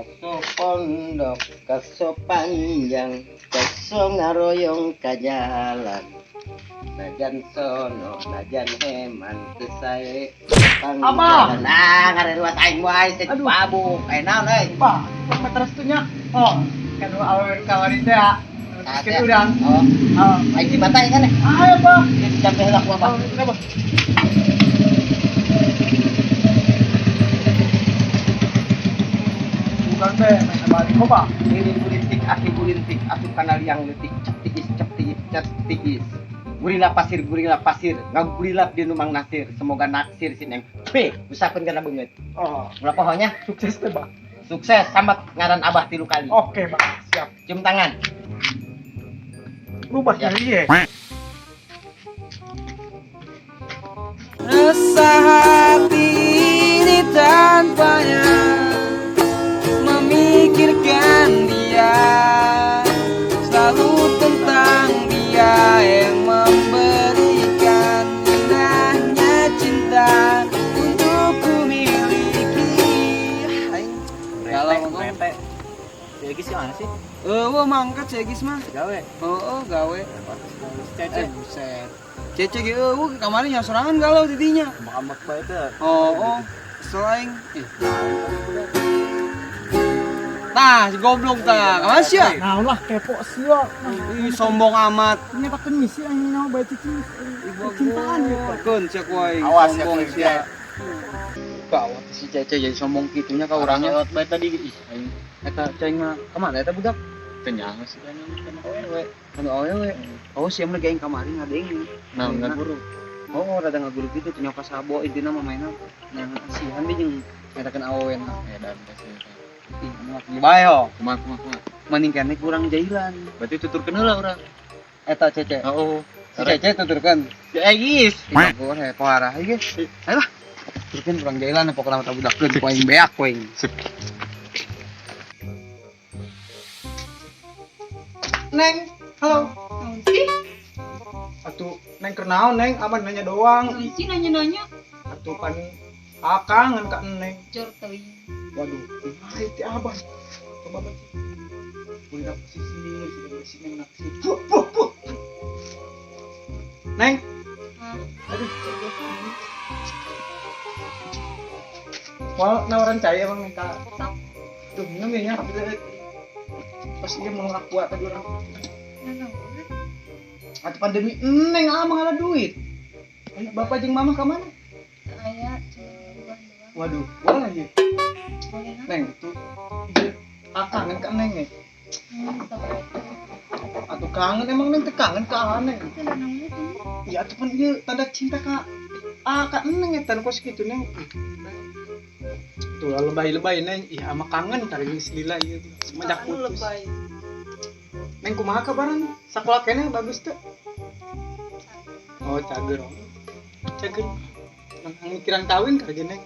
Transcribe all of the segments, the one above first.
Kaso pondok, kaso panjang, kaso ngaroyong ka jalan. Najan sono, najan heman, kesae Abah! Nah, ngareruas aing wae sih Aduh. mabuk. Eh naon euy? Bah, meter nya. Oh, kan awewe kamari teh ya. Saat Terus ya. urang. Oh, Oh. aing dibatai kan ya? Ayo, Bah. Ini sampai heula ku Abah. Oh, kenapa? Bukan teh, main balik kok, Pak. Ini bulintik, aki bulintik, asup kana liang leutik, cep tiis, cep tiis, cep tiis. Gurila pasir, ngagurilap di Numang Nasir. Semoga naksir si Neng. P, usapeun kana beungeut. Oh, Ulah pohonya sukses teh, Bah. sukses sambat ngaran Abah 3 kali. Oke, Bah. Siap. Cium tangan. Rubah Siap. ya, iya. Resah hati ini tanpanya memikirkan dia, selalu tentang dia yang memberikan indahnya cinta untuk ku miliki. Kalau ngomong, Lagi sih mana sih? eh, mangkat cegis mah. Gawe. Oh, oh, gawe. Cece. Eh, buset. Cece ge eueuh kamari nya sorangan galau didinya. Ambak bae teh. Oh, oh, kesel aing. Ih. Tah, si goblok tah. Kamana sia? Nah, lah kepo sia. Ih, sombong amat. Nyatakeun misi aing nyawa bae cicing. Cintaan gitu. Keun sia ku aing, Awas ya, sombong ku sia. Gawat si Cece jadi sombong kitunya ka urangnya. Lewat bae tadi ih aing Eta cai mah kamana eta budak? teu nyaho sih kan kana awewe. Kanu awewe. Oh, sia mah aing kamari ngadenge. Nah, ngaguru. Oh, rada ngaguru gitu teu nyaho ka sabo intina mah mainna. Nah, kasihan dia jeung nyatakeun awewe na. Edan teh sih. Ih, mah bae ho. Kumaha kumaha kumaha. Mending keneh kurang jailan. Berarti tuturkeun heula urang. Eta Cece. Oh. Si Cece tuturkeun. Ya geus. Ih, boleh, parah ieu. Ayo lah. Tuturkeun kurang jailan pokokna mah budakkeun ku aing beak ku aing. Neng, halo. Atuh, Neng keur naon, Neng? Aman nanya doang. Naon sih nanya-nanya? Atuh pan akangan ka Neng. Jor teuing. Waduh, kumaha ieu Abah? Coba baca. Gurila pesisir, si Neng naksir. Puh, puh, puh. Neng. Hah? Aduh. Mau nawaran cai emang Neng ka? Sok. Tuh, minum ya nya. Pas ieu mau ngaku tadi urang. Nanaon? Atuh pandemi Neng amang ada duit. Ayo bapak jeung mama ka mana? Teu aya, cuma buah doang. Waduh, boleh ya. Boleh nah? Neng, tuh. Ieu kangen ka Neng ya. Sok. Atuh kangen emang Neng teu kangen ka Neng. Itu nanaon itu? Iya atuh pan ieu tanda cinta ka ka Neng eta nu kos kitu Neng. Tuh lebay-lebay Neng, ih ama kangen kali geus lila ieu semenjak Anu putus. lebay. Neng kumaha kabaran? Sakola keneh bagus teu? Oh, cager. Cager. Nang mikiran kawin kali Neng.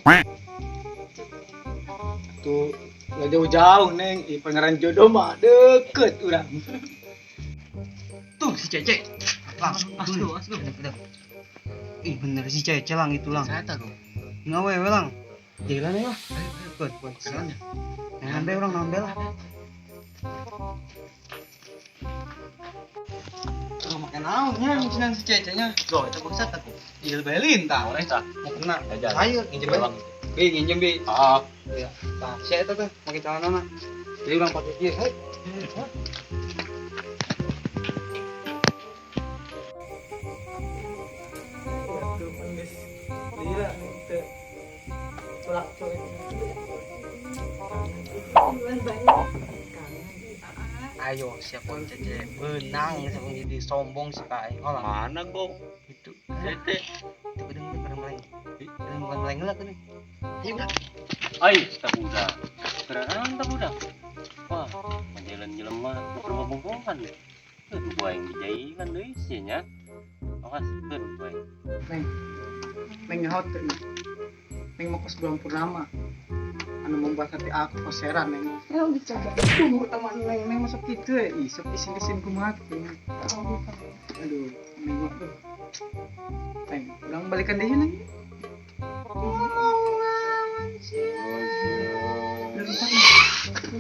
Tuh, lah jauh-jauh Neng, ih pangeran jodoh mah deket urang. Tuh si Cece. Lang, aslu, aslu. Ih, bener si Cece lang itu lang. Saya tahu. Ngawe we lang. Jailan ya lah. Ayo ayo. Keun, keun. Jalan ya. Nambe urang nambe lah. Tuh make naon nya mikiran si Cece nya. Loh, eta bangsat aku. Iya lebay lintah. Boleh tah. Mau kena. Jajan. Ayo nginjem aja. Bi nginjem bi. Ah, Iya. Tah, sia eta tuh make celanana. Jadi urang pake kieu. Hei. Tuh pan geus lila Neng teu culak colek. Ayo siapa yang Cece benang siapa yang jadi sombong si Pak Aing. Oh lah. mana gong? Itu. Cece. Itu gedeng gedeng meleng. Gedeng bukan meleng lah tuh nih. Ayo udah. Ai, tak budak. Keren tak budak. Wah, majalan jelema nu keur bobogohan. Aduh, gua aing dijailan deui sih nya. Awas keun gua aing. Neng. Neng nyaho teu Neng. Neng mau kos bulan purnama. Anu membuat hati aku koseran Neng. Oh, dicoba. Tunggu utama Neng, Neng masuk gitu ya. Ih, sok isin-isin kumaha gitu. Neng. Oh, gitu. Aduh, Neng mah tuh. Neng, urang balikan deui Neng. Ngomong naon sia. Udah bentar, Neng.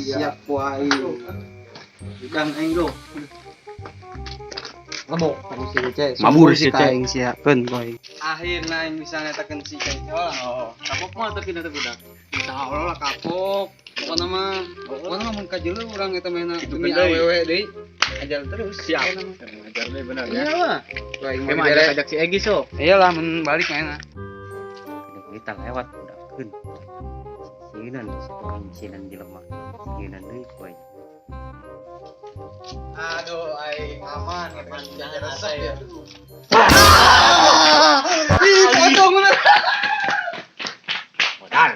Siap ku aing. Udah aing lo. Lemok kamu si Cece. Mabur si Ka Cece. aing siapkeun ku aing. Akhirna aing bisa ngetakeun si Cece lah. Oh, kapok mah tapi nanti budak. Insya Allah lah kapok. Pokokna mah mun kajeuleuh urang eta mainna Gitu demi kan deui. awewe deui. Ajar terus. Siap. Pokokna mah. Ajar deh benar ya. Iya lah. Ku aing mah Emang dibere. ajak-ajak si Egi sok. Iyalah mun balik mainna. Kita lewat budakeun. Sieunan si aing sieunan jelema. Sieunan deui ku aing. Aduh, aing aman, aman. Resep ya. Ih, potong bener. Modal.